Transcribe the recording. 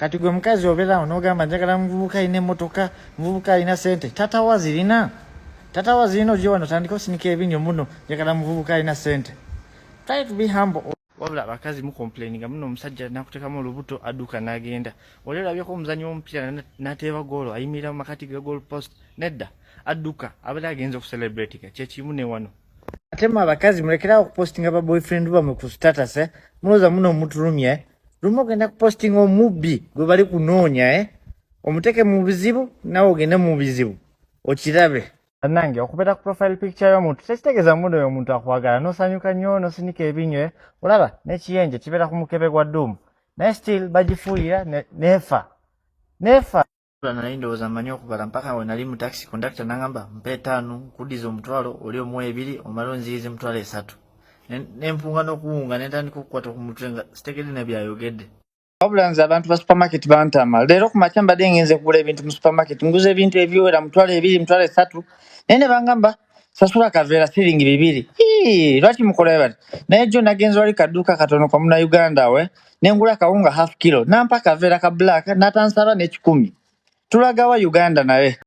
Kati gwe mukazi obeera awo n'ogamba, "Njagala muvubuka alina emmotoka, muvubuka alina sente." Tatawa zirina, tatawa zirina. Ojje wano tandika osinika ebinyo muno, "Njagala muvubuka alina sente." Try to be humble. Wabula abakazi mucomplaininga muno. Omusajja nakuteekamu olubuto, adduka n'agenda. Oli olabyeko omuzanyi w'omupiira n'ateeba goolo ayimirira mu makati ga goal post? Nedda, adduka, abeera agenza okucelebratinga. Kyekimu ne wano. Ate mu abakazi, mulekerawo okupostinga ba boyfriend bamwe ku status, eh? Mulowooza muno mutulumye, eh? Lumu ogenda kupostinga omubbi gwe bali kunoonya, eh? Omuteeke mu bizibu, nawe ogende mu bizibu okirabe. Bannange, okubeera ku profile picture y'omuntu tekitegeeza muno oyo omuntu akwagala n'osanyuka nnyo n'osinika ebinyo, eh? Olaba n'ekiyenje kibeera ku mukebe gwa dduumu, naye still bagifuuyira neefa neefa. Nali ndowooza mmanyi okubala mpaka we nali mu taxi, conductor nangamba, "Mpa 5 nkuddiza 10,000." Oli omuwa 2, omala onziyiza 30,000. Nempunga n'okuwunga, nentandika okukwata ku mutwe nga sitegedde ne byayogedde. Wabula nze abantu ba supermarket bantama. Leero ku makya mbadde ngenze kugula ebintu mu supermarket, nguza ebintu ebiwera 20,000, 30,000, naye ne bangamba, "Sasula kaveera siringi 2." Ii, lwaki mukola bati? Naye jjo nagenze wali kadduuka katono kwa Munnayuganda we, nengula kawunga half kilo, nampa kaveera ka black, n'atansaba n'ekikumi. Tulagawa Uganda? Naye